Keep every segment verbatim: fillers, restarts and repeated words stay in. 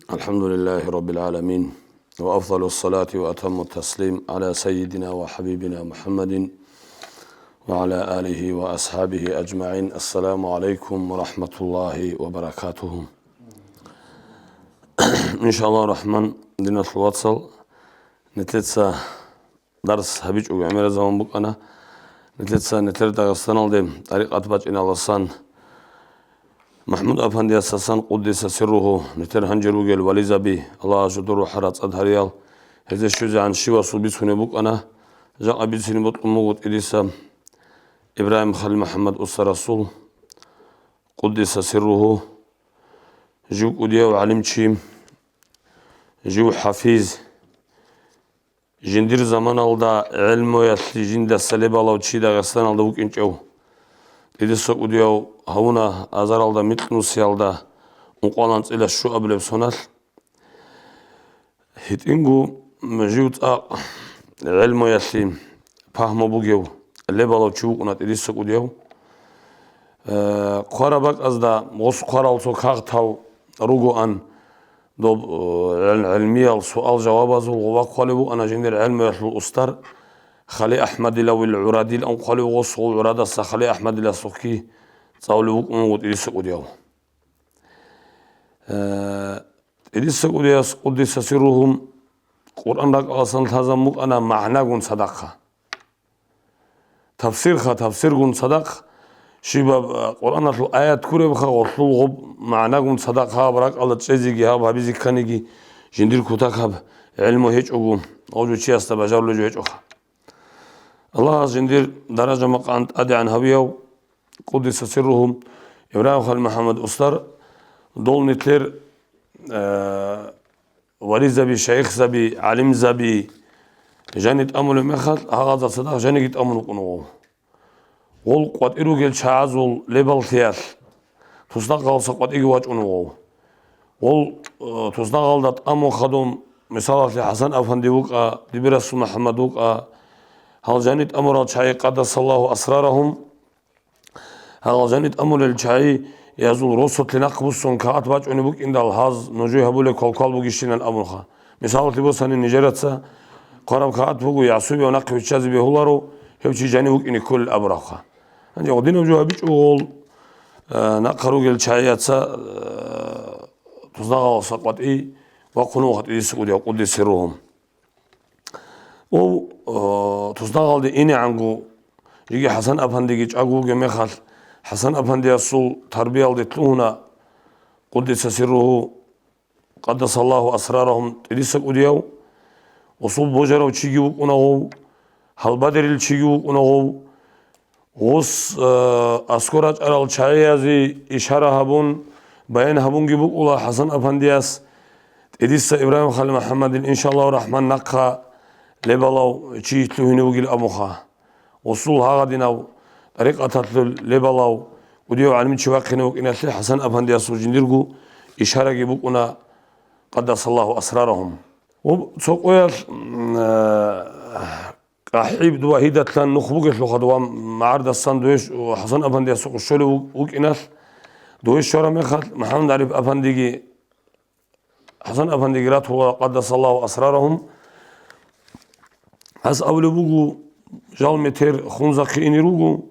الحمد لله رب العالمين، وأفضل الصلاة وأتم التسليم على سيدنا وحبيبنا محمد وعلى آله وأصحابه أجمعين. السلام عليكم ورحمة الله وبركاته. Иншаллагьу рахман, диналъул вацал, нилъеца дарс гьабичӀого гӀемераб заман букӀана. Нилъеца нилъер Дагъистаналде тӀарикъат бачӀиналдасан, МахӀмуд-апандиясасан, къуддиса сирругьу, нилъер гьанже ругел вализаби, Аллагьас жодор рухӀарал цӀад гьариял, гьезде щвезегӀан щивасул бицунеб букӀана. Жакъа бицине бокьун буго тӀидиса Ибрагьим Халил МухӀаммад уста расул, къуддиса сирругьу, жив кӀудияв гӀалимчи, жив хӀафиз, жиндир заманалда гӀелмуялъе жиндаса лебалав чи Дагъистаналда вукӀинчӀев. ТӀидеса кӀудияв гьавуна азаралда микьнусиялда ункъоялда анцӀила щуабилеб соналъ. ГьитӀинго жив цӀакъ гӀелмуялъе пагьму бугев лебалав чи вукӀуна тӀидеса кӀудияв. Э, хъвараб бакӀазда гъос хъварал цо кагътал ругоан, доб, э, гӀел-, гӀелмиял суал-жавабазул гъова хъвалев вукӀана жиндир гӀелмуялъул устар Хали АхӀмадилавил ГӀурадил, ан хъвалев гъос гъол ГӀурадаса Хали АхӀмадиласухъги цӀалулев вукӀун вуго тӀидеса кӀудияв. Э, тӀидеса кӀудияс, къуддиса сирругьу, Къуръан ракӀалдасан лъазабун букӀана магӀнагун цадахъа. Тафсирха, тафсиргун цадахъ, щибаб, а, Къуръаналъул аят гуребха, гъолъул гъоб магӀнагун цадахъ гьаб ракӀалда чӀезеги, гьаб гьабизе кканиги, жиндир кутакаб гӀелму гьечӀого, гъов жо чиясда бажарулев жо гьечӀоха. Аллагьас жиндир даража-макъам тӀадегӀан гьавияв, къуддиса сирругьу, Ибрагьим Халил МухӀаммад устар, дол нилъер, а, вализаби, шайихзаби, гӀалимзаби жани тӀамулеб мехалъ, гьагъазда цадахъ жаниги тӀамун вукӀун вуго. Гъол къватӀир ругел чагӀазул лебаллъиялъ туснакъалдаса къватӀиги вачӀун вуго. Гъол, э, туснакъалда тӀамун хадуб, мисалалъе, ХӀасан-афанди вукӀа, Дибирасул МухӀаммад вукӀа, гьал жани тӀамурал чагӀи, къаддасаллагьу асрарагьум, гьал жани тӀамулел чагӀиязул росулъе нахъ буссун кагъат бачӀунеб букӀиндал, гьаз нужее гьабулеб квалквал бугищинан абунха. Мисалалъе босани, нижераца хъвараб кагъат буго, ЯгӀсубияв нахъе виччазе бегьуларо, гьев чи жани вукӀине кколел абурабха. Гьанже гъодинаб жо гьабичӀого гъол, э, нахъа ругел чагӀияца, э, туснакъалдаса къватӀи вахъун вуго тӀидеса кӀудияв, къуддиса сирругьу. Ва, э, туснакъалде инегӀанго, жеги ХӀасан-афандиги чӀаго вугеб мехалъ, ХӀасан-афандиясул тарбиялде лъугьуна, къуддиса сирругьу, къаддасаллагьу асрарагьум, тӀидеса кӀудияв, гъосул божарав чиги вукӀуна гъов, гьалбадерил чиги вукӀуна гъов. Гъос, э, аскӀор рачӀарал чагӀиязе ишара гьабун, баян гьабунги букӀула ХӀасан-афандияс, тӀидеса Ибрагьим Халил МухӀаммадил, иншаллагьу рахман, нахъа лебалав чи лъугьине вугил абунха. Гъосул гьагъадинав тӀарикъаталъул лебалав кӀудияв гӀалимчи вахъине вукӀиналъе ХӀасан-афандиясул жиндирго ишараги букӀуна, къаддасаллагьу асрарагьум. Ва цо къоялъ, м, э, КъахӀиб дова гьидалъан нух бугелъулха, дова магӀардасан дойш ХӀасан-афандиясухъ щолев вукӀиналъ, дойш щвараб мехалъ, МухӀаммад-ГӀариф-афандиги, ХӀасан-афандиги ратула, къаддасаллагьу асрарагьум. Гьас абулеб буго, жал метер Хунзахъе ине руго,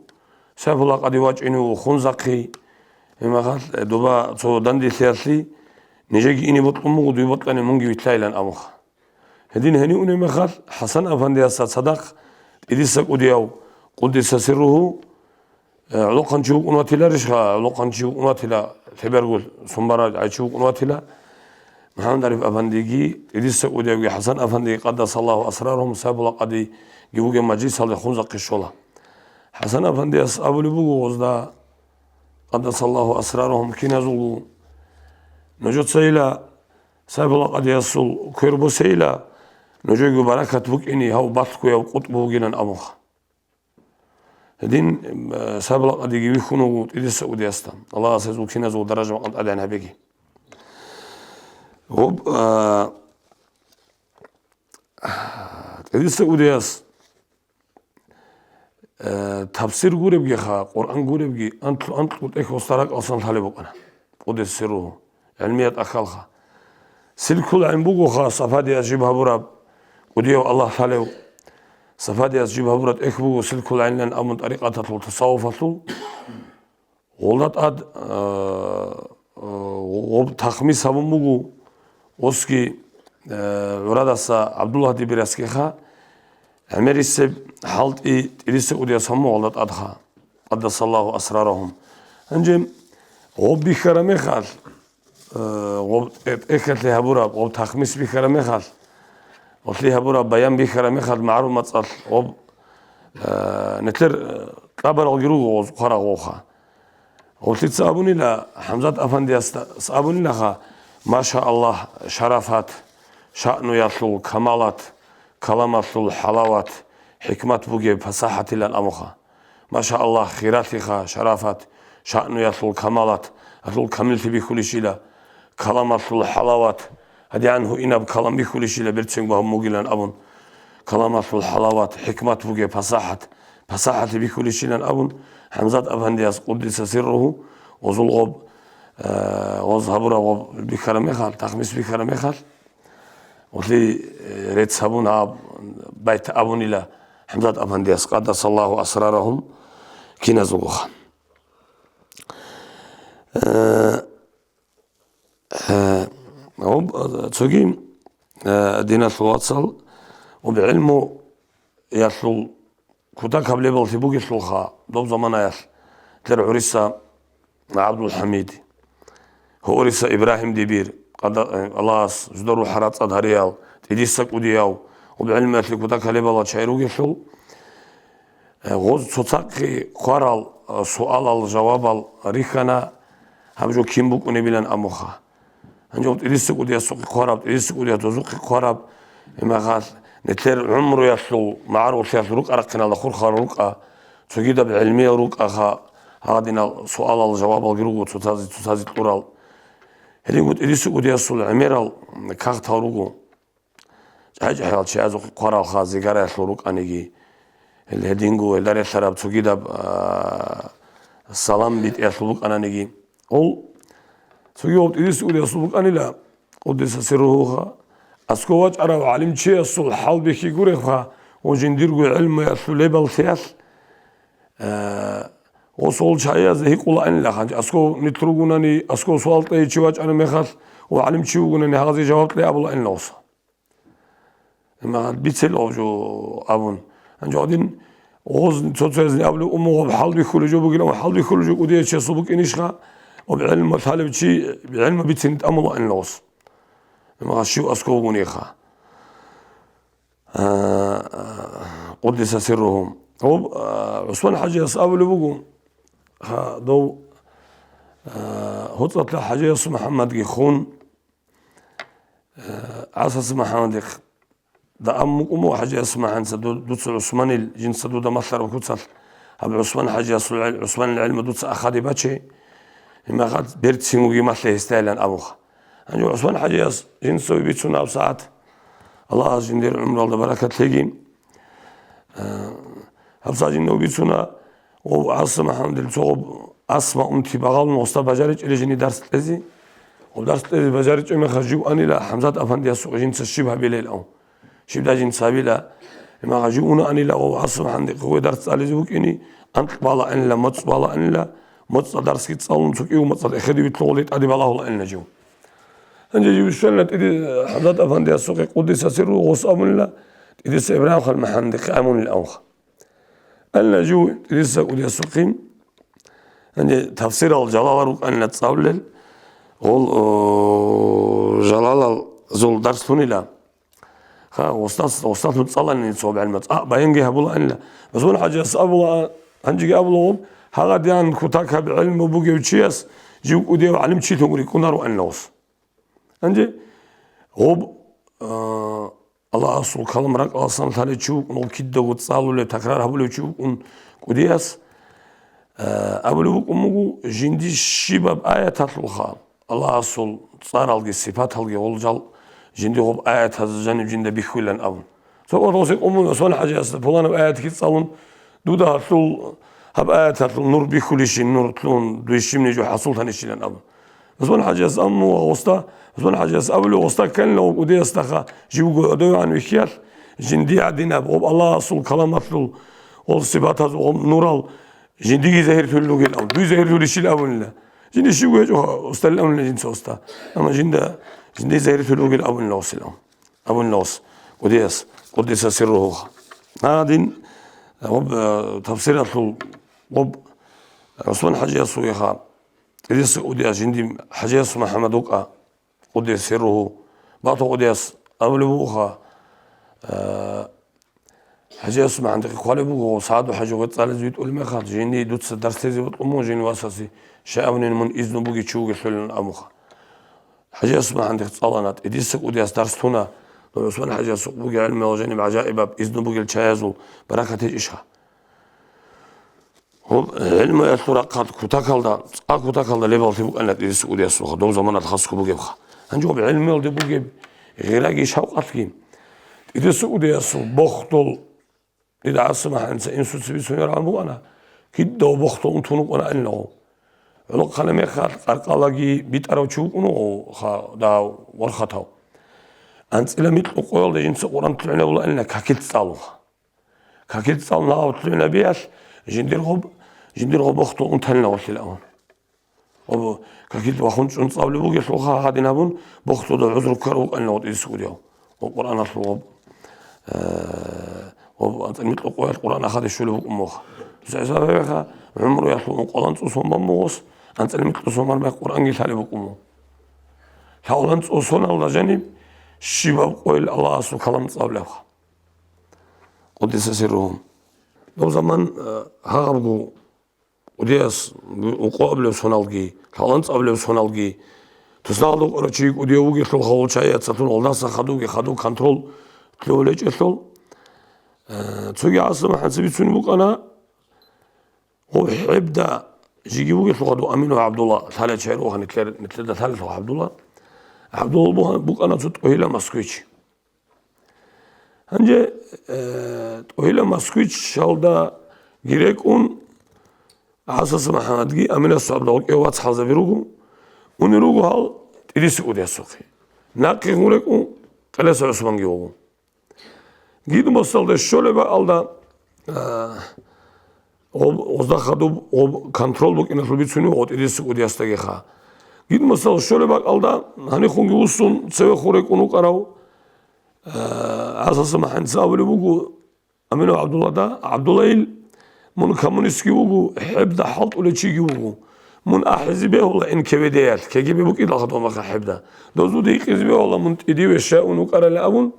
Сайфулла-къади вачӀине вуго Хунзахъе, гьеб мехалъ, э, доба цо данделъиялъе нижеги ине бокьун буго, дуе бокьани мунги вилълъайилан абунха. Гьедин гьенив унеб мехалъ, ХӀасан-афандиясда цадахъ тӀидеса кӀудияв, къуддиса сирругьу, э, гӀолохъанчи вукӀун ватиларищха? ГӀолохъанчи вукӀун ватила, лъеберго сумбарал гӀайчи вукӀун ватила. МухӀаммад-ГӀариф-афандиги, тӀидеса кӀудиявги ХӀасан-афандиги, къаддасаллагьу асрарагьум, Сайфулла-къадиги вугеб мажлисалде Хунзахъе щола. ХӀасан-афандияс абулеб буго гъозда, къаддасаллагьу асрарагьум, киназулго: Нужецайила Сайфулла-къадиясул квер босейила, нужего баракат букӀине гьав балъгояв къутӀбу вугилан абунха. Гьедин, э, Сайфулла-къадиги вихьун вуго тӀидеса кӀудиясда. Аллагьас гьезул киназул даража-макъам тӀадегӀан гьабеги. Гъоб, э, тӀидеса кӀудияс, э, тафсир гуребгиха, Къуръан гуребги, анкьу-, анкьу тӀехь гъосда ракӀалдасан лъалеб букӀана. Къуддиса сирругьу, гӀилмият ахьалха. Силкул гӀин бугоха Сафадияс жиб гьабураб, кӀудияв Аллагь лъалев. Сафадияс жиб гьабураб тӀехь буго Силкул гӀинилан абун тӀарикъаталъул, тасаввуфалъул. Гъолда тӀад, э, э, гъоб тахмис гьабун буго, осги, э, гӀурадаса ГӀабдуллагь Дибирасгиха, гӀемерисеб хӀалтӀи тӀириса кӀудияс гьаму гъолда тӀадха, къаддасаллагьу асрарагьум. Гьанже гъоб бихьара мехалъ, э, гъоб тӀе-, тӀехьалъи гьабураб, гъоб тахмис бихьара мехалъ, гъолъи гьабураб баян бихьара мехалъ, магӀарул мацӀалъ гъоб, э, нилъер, э, кьабаралги руго гъоз хъварагъ гъовха. Гъолъица абунила, ХӀамзат афандияс абунилаха, машааллагь, шарафат, шаънуялъул камалат, каламалъул хӀалават, хӀикмат бугеб пасахӀатилан абуха. Машааллагь, хиралъиха, шарафат, шаънуялъул камалат, алъул камиллъи бихьулищила, каламалъул хӀалават, гьадигӀан гьуинаб калам бихьулищила берцинго гьаб мугилан абун, каламалъул хӀалават, хӀикмат бугеб пасахӀат, пасахӀалъи бихьулищилан абун, ХӀамзат афандияс къуддиса сирругьу, гъозул гъоб, э, гъоз гьабураб гъоб бихьара мехалъ, тахмис бихьара мехалъ, гъолъи, э, рецц гьабун гьаб байт абунила ХӀамзат афандияс, къаддасаллагьу асрарагьум, киназулгоха. Э, Э, гьоб, цоги, э, диналъул вацал, гьоб гӀилмуялъул кутакаб лебаллъи бугелъулха, доб заманаялъ, лер гӀуриса ГӀабдулхӀамид, гьориса Ибрагьим Дибир, къада-, э, Аллагьас жуда рухӀа рацӀцӀад гьариял, тӀидиса кӀудияв, гьоб гӀилмуялъе кутакаб лебала чай ругелъул, Э, гъоз цоцахъе хъварал, э, суалал жавабал рихьана, гьаб жо кин букӀунебилан амуха. Гьанже гъоб тӀидиса кӀудиясухъе хъвараб, тӀидиса кӀудияс дозухъе хъвараб, имагъал, нилъер гӀумруялъул, магӀарулъиялъул рукӀа-рахъиналда хурхарал рукӀа, цогидаб гӀилмиял рукӀаха, гьадинал суалал жавабалги руго цоцазе, цоцазе кьурал. Гьединго тӀидиса кӀудиясул гӀемерал, м, кагътал руго. ЧӀай-чӀахӀиял чиясухъе хъваралха, зигараялъул рукӀаниги, гьел гьединго гьелда релълъараб цогидаб, а, салам битӀиялъул букӀананиги. Гъол цоги гъоб тӀидиса кӀудиясул букӀанила, къуддиса сирругьуха, аскӀов вачӀарав гӀалимчиясул хӀал бихьи гуребха, ва жиндирго гӀилмуялъул лебаллъиялъ, а, гъосул чагӀиязда гьикъулаанила, гьанже аскӀов нилъ ругунани, аскӀов суал кьей чи вачӀараб мехалъ, ва гӀалимчи вугунани гьагъазе жаваб кьей абулаанила гъоса. Имагъад бицел гъов жо абун. Гьанже гьадин гъоз цо-цоязни абулеб, умугъаб хӀалбихьулеб жо бугилан, хӀалбихьулеб жо кӀудияв чиясул букӀинищха, ва гӀилму лъалев чи гӀилму бицине тӀамулаанила гъос. Имагъад щив аскӀов вугунеха. А, къуддиса сирругьу. Гъоб, а, ГӀусман хӀажияс абулеб буго, ха, дов, а, ГьоцӀалъа ХӀажияс МухӀаммадги хун, Э, ГӀасас МухӀаммадихъ, да, ам мукӀуму ХӀажияс МухӀаммадица, ду-, дуца ГӀусманил, жинца дуда малъараб куцалъ, гьаб ГӀусман ХӀажиясул гӀел-, ГӀусманил гӀелму дуца ахаде баче, имагъад берцин вуги малъе гьесдайилан абуха. Гьанже ГӀусман ХӀажияс жинцави бицуна гьаб сагӀат, Аллагьас жиндир гӀумралда баракат лъеги. Э, гьаб сагӀат жинда бицуна, Гъов ГӀасас МухӀаммадил цо гъоб асма унти багъалун гъосда бажаричӀила жине дарс кьезе. Гъоб дарс кьезе бажаричӀеб мехалъ жив анила ХӀамзат афандиясухъе жинца щиб гьабилел ав. Щибдай жинца гьабила, имагъа жив уна анила гъов ГӀасас МухӀаммадихъе гъове дарс цӀализе вукӀине, анкь балаанила, моцӀ балаанила, моцӀа дарсги цӀалун цо кӀиго моцӀалъ эхеде вилълъун гъоле тӀаде балагьулаанила жив. Гьанже жив щвелла тӀиде ХӀамзат афандиясухъе къуддиса сирругьу гъос абунила, тӀидеса Ибрагьим хал МухӀаммадихъе абунила авха. Алла жив тӀириса кӀудиясухъин, гьанже тафсирал жалалал рукӀанила цӀалулел, гъол, о, жалалазул дарс лъунила. Ха, устаз, устазлъун цӀаланин цо гӀелмац. А, баянги гьабулаанила. Расул ХӀажияс абула, гьанжеги абулагъун, гьагъадиян кутакаб гӀелму бугев чияс жив кӀудияв гӀалимчилъун рикӀкӀунароанила гъос. Гьанже гъоб, а, Аллагьасул калам ракӀаласан лъалев чи вукӀун, гъоб кидаго цӀалулев, такрар гьабулев чи вукӀун кӀудияс, а, абулев вукӀун буго, жинди щибаб аяталъулха Аллагьасул цӀаралги сипаталги гъол жал жинди гъоб аятаз жаниб жинда бихьулилан абун. Цо къо гъосе къумун Усман ХӀажиясда пуланаб аятги цӀалун, дуда гьалъул гьаб аяталъул нур бихьулищин, нур лъун, дуе щибни жо хӀасултанищилан абун. ГӀусман-хӀажияс аммула гъоста, ГӀусман-хӀажияс абулев гъоста кканила гъоб кӀудиясдаха, жибго гӀодовегӀан вихьиялъ, жинди гӀадинаб гъоб Аллагьасул каламалъул гъол сипатазул гъоб нурал жиндиги загьирлъулел ругел абун, дуй загьирлъулищил абунила. Жинди щибго гьечӀо гъосталил абунила жинца гъоста. Амма жинда, жинди загьирлъулел ругел абунила гъосил абун. Абунила гъос, кӀудияс, къуддиса сирругьу. Гьадин, гъоб, э, тафсиралъул гъоб ГӀусман-хӀажиясул яха, тӀидеса кӀудияс жинди ХӀажияс МухӀаммад вукӀа, къуддиса сирругьу. Бату кӀудияс абулеб бугоха, э, ХӀажияс МухӀаммадихъе хъвалеб буго, СагӀаду-хӀажи гъецӀализе витӀулеб мехалъ, жини дуца дарс лъезе бокьун мун, жини васасе, щай абунин мун изну бугев чи вугелъулин абуха. ХӀажияс МухӀаммадихъ цӀалана, тӀидеса кӀудияс дарс туна, ГӀусман-хӀажиясухъ бугеб гӀелмуялъ жаниб гӀажаибаб изну бугел чаязул баракат гьечӀищха? Гьеб гӀелмуялъул рахъалъ кутакалда, цӀа кутакалда лебаллъи букӀана тӀидеса кӀудиясулха, доб заманалъ хасго бугебха. Гьанже гьеб гӀелмуялде бугеб гъираги шавкъалъги, тӀидеса кӀудиясул бохдул, дида гӀасамахӀанца инсуца бицунарагӀан букӀана, кидаго бохдул унтун вукӀана гьанилго. ГӀолохъанаб мехалъ къаркъалаги битӀарав чи вукӀун вуго ха-, дагьав ворхатав. АнцӀила микьго къоялда жинца Къуръан лъугӀинабула гьанилан какил цӀалуха. Какил цӀалун гьав лъугӀинабиялъ, жиндирго, жиндирго бохдул унтанила гъолъила абун. Гъоб какил вахун чӀун цӀалулеб бугелъулха гьадин абун, бохдуда гӀузру ккарав вукӀанила гъоб тӀидеса кӀудияв. Гъоб Къуръаналъул гъоб, э, гъоб анцӀила микьго къоялъ Къуръан ахаде щолеб букӀун муха. Дуца гьесаб гьабеха, гӀумруялъул ункъоялда анцӀго сон бан буго гъос, анцӀила микьго сон бараб мехалъ Къуръанги лъалеб букӀун муха. Лъалеб анцӀго соналда жаниб щибаб къойил Аллагьасул калам цӀалулебха. Къуддиса сирругьу. Доб заман, э, гьагъабго кӀудияс ункъоабилеб соналги, лъалеб анцӀабилеб соналги, туснахъалда вукӀарав чи кӀудияв вугелъулха гъол чайяцалъун гъолдаса хадубги хадуб контроль лъугьулечӀелъул. Э, цоги гӀасамахӀанца бицунеб букӀана, гъоб ХӀебда жеги вугелъулха дов Аминов ГӀабдулла, лъалев чагӀи ругоха, нилъер-, нилъеда лъалелъул ГӀабдулла. ГӀабдулла бу-, букӀана цо тӀогьилав москвич. Гьанже, э, тӀогьилав москвичалда гирекӀун ГӀасаса МухӀаммадги Аминасул ГӀабдуллагьги вацгӀалзаби руго. Унел руго гьал тӀидеса кӀудиясухъе. Нахъе гьурекӀун Къелеса ГӀусманги вуго. Гидмосалда щолеб бакӀалда, а, гъоб-, гъозда хадуб гъоб контроль букӀиналъул бицунеб гъоб тӀидеса кӀудиясдагиха. Гидмосал щолеб бакӀалда гьанихунги вуссун цеве хурекӀун вукӀарав, а, ГӀасаса МухӀаммадица абулеб буго, Аминов ГӀабдуллада, ГӀабдуллайил, мун коммунистги вуго, ХӀебда хӀалтӀулев чиги вуго. Мун ахӀизе бегьула Н К В Д-ялъ, К Г Б букӀиндалха дов мехалъ ХӀебда. Дозуда гьикъизе бегьула мун тӀидиве щай ун вукӀарали абун,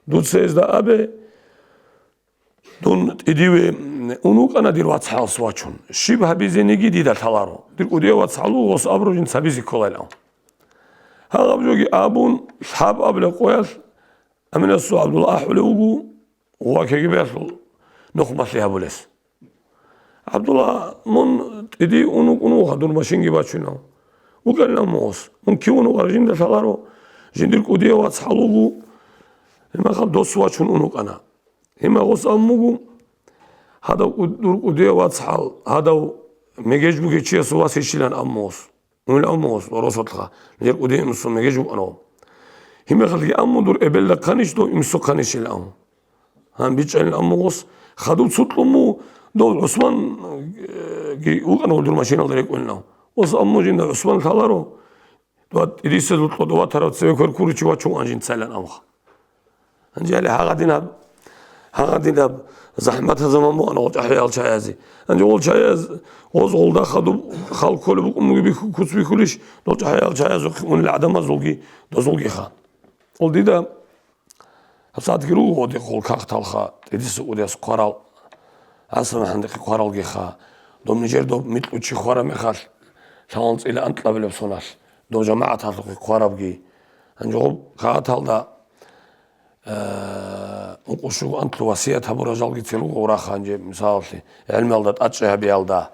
дуца гьезда абе, дун тӀидиве ун вукӀана дир вацгӀалас вачун. Щиб гьабизениги дида лъаларо. Дир кӀудияв вацгӀал вуго, гъос абураб жинца гьабизе кколайилан. Гьагъаб жоги абун, лъабабилеб къоялъ Аминасул ГӀабдулла ахӀулев вуго, ва К Г Б-ялъул нухмалъи гьабулес. ГӀабдулла, мун тӀиди ун вукӀун вуго, дур машинги бачунев. ВукӀанила мун гъос. Мун кив ун вукӀараб жинда лъаларо, жиндир кӀудияв вацгӀал вуго, гьеб мехалъ дос вачун ун вукӀана. Гьеб мехалъ гъос абун буго, гьадав кӀуд-, дур кӀудияв вацгӀал, гьадав мегеж бугев чиясул вас гьечилан абун буго гъос. Унел абун буго гъос, ва росулъха, нижер кӀудияв имсул мегеж вукӀана. Гьеб мехалъги абун буго, дур эбелда хъанищ, дов имсул хъанищ ил абун. Гьаниб бичӀчӀанила абун буго гъос, хадуб цо кьун буго, дов ГӀусман, э, ги вукӀана гъол дур машиналда рекӀунилан. Гъос абун буго жинда, ГӀусман лъаларо, дов тӀирисезул кьодо ватарав цеве квер ккурав чи вачун ван жинцайилан абун. Гьанже гьале гьагъадинаб, гьагъадинаб захӀматаб заман бугана гъол чӀахӀиял чаязе. Гьанже гъол чаяз, гъоз гъолда хадуб хал кколеб букӀун бугеб бихьу-, куц бихьулищ, дол чӀахӀиял чаязухъе унел гӀадамазулги, дозулгиха. Гъол дида гьабсагӀатги руго гъодихъ гъол кагъталха, тӀидеса кӀудияс хъварал, ГӀасамахӀандихъе хъваралгиха, доб нижер доб микьго чи хвараб мехалъ, лъалеб анцӀила анкьабилеб соналъ, доб жамагӀаталъухъе хъварабги. Гьанже гъоб кагъталда Э, ункъо щуго анлъго васият гьабурал жалгицин руго гъураха, гьанже, мисалалъе, гӀелмалда тӀадчӀей гьабиялда,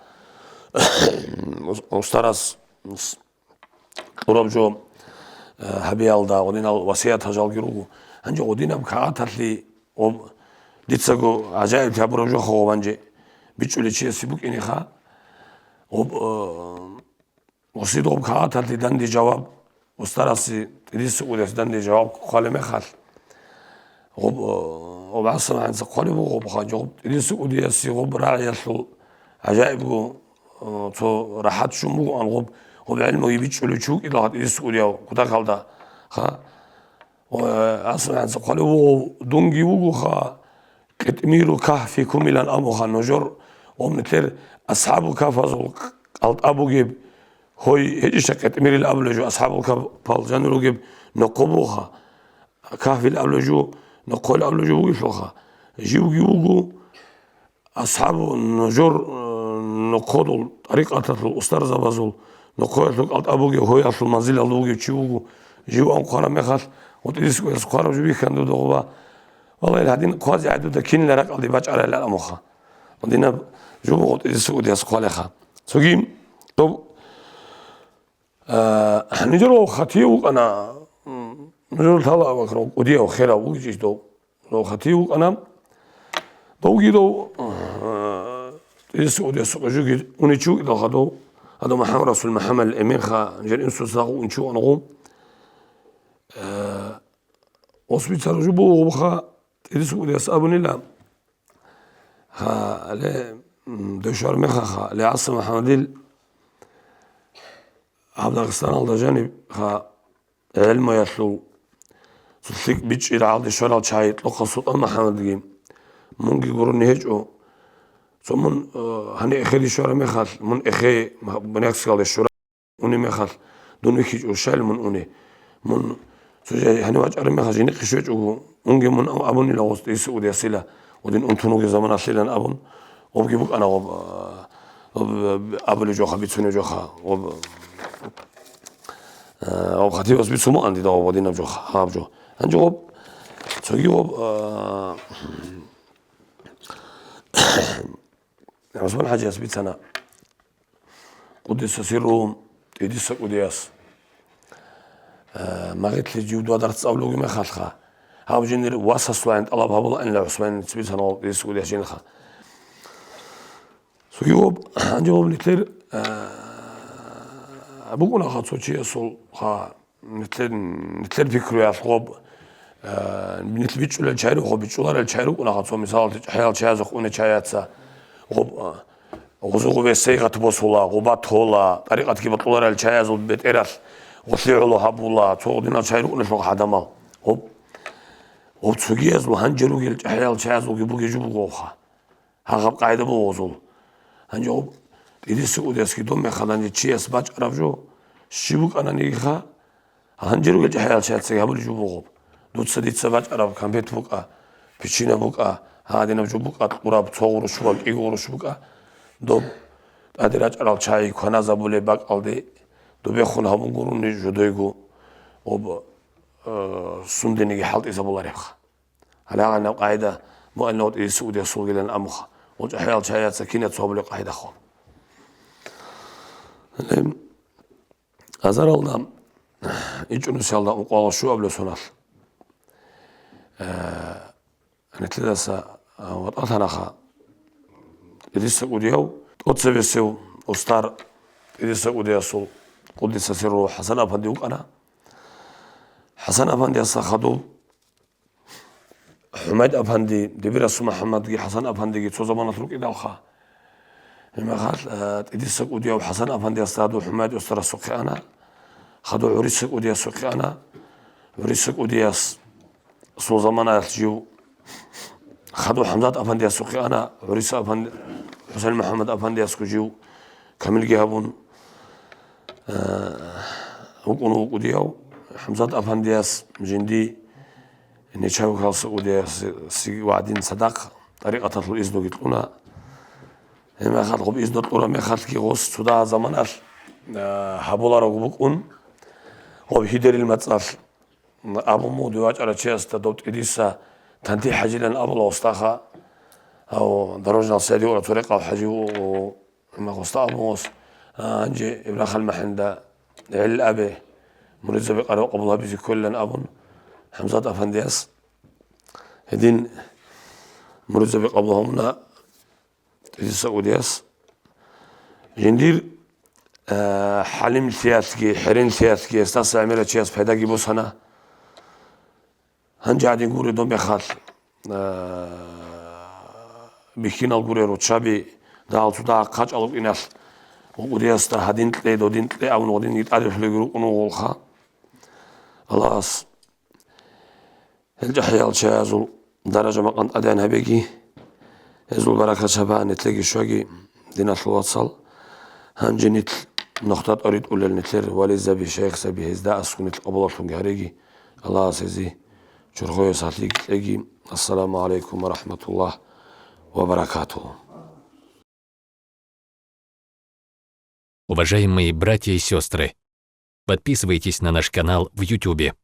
ус-, устарас с-, кьураб жо, э, гьабиялда, гъодинал васиятал жалги руго. Гьанже гъодинаб кагъталъе об-, дицаго гӀажаиблъи гьабураб жоха гъоб гьанже бичӀчӀулев чиясе букӀинеха. Об-, э, Гъосидгъуб кагъаталъе данде жаваб, устарасе тӀидиса кӀудияс данде жаваб хъвалеб мехалъ, гъуб, гъуб ГӀасам гьанца хъвалеб буго гъуб хъанчӀ, гъуб тӀидиса кӀудиясе гъуб рагӀиялъул гӀажаибго, э, цо рахӀат щун бугоан гъуб, гъуб гӀелмуги бичӀчӀулев чи вукӀидалха тӀидиса кӀудияв кутакалда, ха. Ва ГӀасам гьанца хъвалев вугъав дунги вугоха, къитмиру кагьфикумилан абуха нужер, ва нилъер асхӀабу кагьфазул кӀалтӀа бугеб, гьой гьечӀища къитмирил абулеб жо, асхӀабул кагьфал жанир ругеб нохъо бугоха, кагьфил абулеб жо, нохъойл абулеб жо бугелъулха, живги вуго, АсхӀабу нужер, э, нохъодул, тӀарикъаталъул устарзабазул нохъоялъул кӀалтӀа бугев, гьоялъул манзилалда вугев чи вуго, жив анхъвараб мехалъ, гъутӀидис кӀудияс хъвараб жо бихьан дуда гъуба. Валлагь, гьадин хъвазе гӀадуда кинила ракӀалде бачӀарайилан амуха. Гьадинаб жо буго гъутӀидис кӀудияс хъвалеха. Цоги доб, э, нижер вав хатив вукӀана, м, нижер лъала авахъ кӀудияв херав вугичӀищ дов. Дов хатив вукӀана. Довги дов, э, тӀирисаудиясухъе жуги уничи вукӀидалха дов. Гьадав МухӀаммад Расул МухӀаммадил эменха, жер инсуца гъу унчи вукӀана гъу. Э, ос бицарав жо буго гъубха, тӀирисаудияс абунила. Гьа, ле, м, дошар мехаха, ле ГӀаса МухӀаммадил гьаб Дагъистаналда жаниб, гьа, гӀелмуялъул цо лъикӀ бичӀчӀи рагӀалде щварал чагӀи Кьохъа СултӀан МухӀаммадги, мунги гурони гьечӀо. Цо мун, э, гьаниб эхеде щвараб мехалъ, мун эхе ма-, Буйнакскалде щвараб уни мехалъ, дун вихьичӀо, щайил мун уни? Мун цо жай гьанив вачӀараб мехалъ жинихъе щвечӀого, унги мун аб-, абунила гъос тӀиса удиясила, удин унтун вугеб заманалъилан абун, гъобги букӀана гъоб, а, гъоб, абулеб жоха, бицунеб жоха, гъоб, а, гъоб хатибас бицун букӀан дида гъоб гьадинаб жоха, гьаб жо. Гьанже гъоб, цоги гъоб, а, ГӀусман ХӀажияс бицана, къуддиса сирругьу, тӀидиса кӀудияс, э, магъитлъи жив дугьа дарс цӀалулев вугеб мехалъха, гьав жиндир васасулайин тӀалаб гьабулаанила ГӀусманица бицана гъов тӀидиса кӀудияс жинха. Цоги гъоб, гьанже гъоб нилъер, э, букӀунаха цо чиясулха, Нилъер, нилъер пикруялъ гъоб, э, нилъ бичӀчӀулел чагӀи рукъо, бичӀчӀуларел чагӀи рукӀунаха, цо мисалалъе, чӀахӀиял чагӀазухъ унел чагӀияца гъоб, э, гъозу-гъобе сайгъат босула, гъоба тола, тӀарикъатги бокьуларел чагӀиязул бетӀералъ гъолъи гӀоло гьабула, цо гъодинал чагӀи рукӀуналъул гьадамал. Гъоб, гъоб цогиязул гьанже ругел чӀахӀиял чагӀазулги бугеб жо бугоха. Гьагъаб къагӀида буго гъозул. Гьанже гъоб тӀидиса кӀудиясги дом мехалда гьанже чияс бачӀараб жо щиб букӀананигиха, гьанже ругел чӀахӀиял чагӀацаги гьабулеб жо буго гъоб. Дуца дица бачӀараб кампет букӀа, печина букӀа, гьадинаб жо букӀа, кьураб цо гъурущ букӀа, кӀиго гъурущ букӀа, доб тӀаде рачӀарал чагӀи кваназабулеб бакӀалде добехун гьабун гурони жодойго гъоб, э, сундениги хӀалтӀизабуларебха. Гьалагъанаб къагӀида муаллимав тӀиса удиясулгилан амуха, гъучӀахӀиял чагӀияца кинаца гьабулеб къагӀидахъо. Гьале азаралда ичӀнусиялда ункъоялда щуабилеб соналъ, э, нилъедаса, э, ватӀалъанаха тӀиса удияв, тӀоцебесев устар тӀиса удиясул къуддиса сирругьу ХӀасан-апанди вукӀана. ХӀасан-апандиясда хадуб ХӀумайд-апанди, Дибирасул МухӀаммадги ХӀасан-апандиги цо заманалъ рукӀидалха. Гьеб мехалъ, э, тӀидиса кӀудияв ХӀасан-апандиясда гьадур ХӀумайд устарасухъе ана, хадур ГӀуриса кӀудиясухъе ана. ГӀуриса кӀудиясул заманаялъ жив хадур ХӀамзат-апандиясухъе ана, ГӀуриса-апанди-, ХӀусен-МухӀаммад-апандиясго жив камилги гьабун, э, вукӀун вукӀудияв ХӀамзат-апандияс жинди Нечаев Халса удиясеги вагӀдин цадахъ тӀарикъаталъул изнуги кьуна. Гьеб мехалъ гъоб изну кьураб мехалъги гъос цо дагьаб заманалъ, а, гьабуларого букӀун, гъоб гьидерил мацӀалъ абун буго дов вачӀарав чиясда дов тӀидиса Танти-ХӀажилан абула гъосдаха, гьав дорожный саде ора цо рекъав хӀажи вуго. Амма гъосда абун гъос, а, гьанже Ибрахъал МухӀаммадида гӀелил абе, муридзаби къарав къабул гьабизе кколилан абун, ХӀамзат-апандияс гьедин муридзаби къабул гьабуна тӀидиса удияс. Жиндир э, хӀалимлъиялъги, хӀеренлъиялъги гьесдаса гӀемерав чияс пайдаги босана. Гьанже гьадин гуре дон мехалъ, э, бихьинал гуре руччаби дагьал цо дагьахъ хъачӀал рукӀиналъ, гъудиясда гьадин кье, додин кье абун гъудин йитӀарихьулеги рукӀун вугъулха. Аллагьас гьел чӀахӀиял чаязул даража-макъам тӀадегӀан гьабеги, гьезул баракат шабагьанилъеги щвеги, диналъул вацал. Гьанже нилъ нухда тӀоритӀулел нилъер вализаби, шайихзаби, гьезда аскӀун нилъ къабулалъунги гьареги, Аллагьас гьезие чорхое сахлъиги кьеги. Ассаламу гӀалайкум ва рахӀматуллагь ва баракатугьу. Уважаемые братья и сестры, подписывайтесь на наш канал в Ютубе.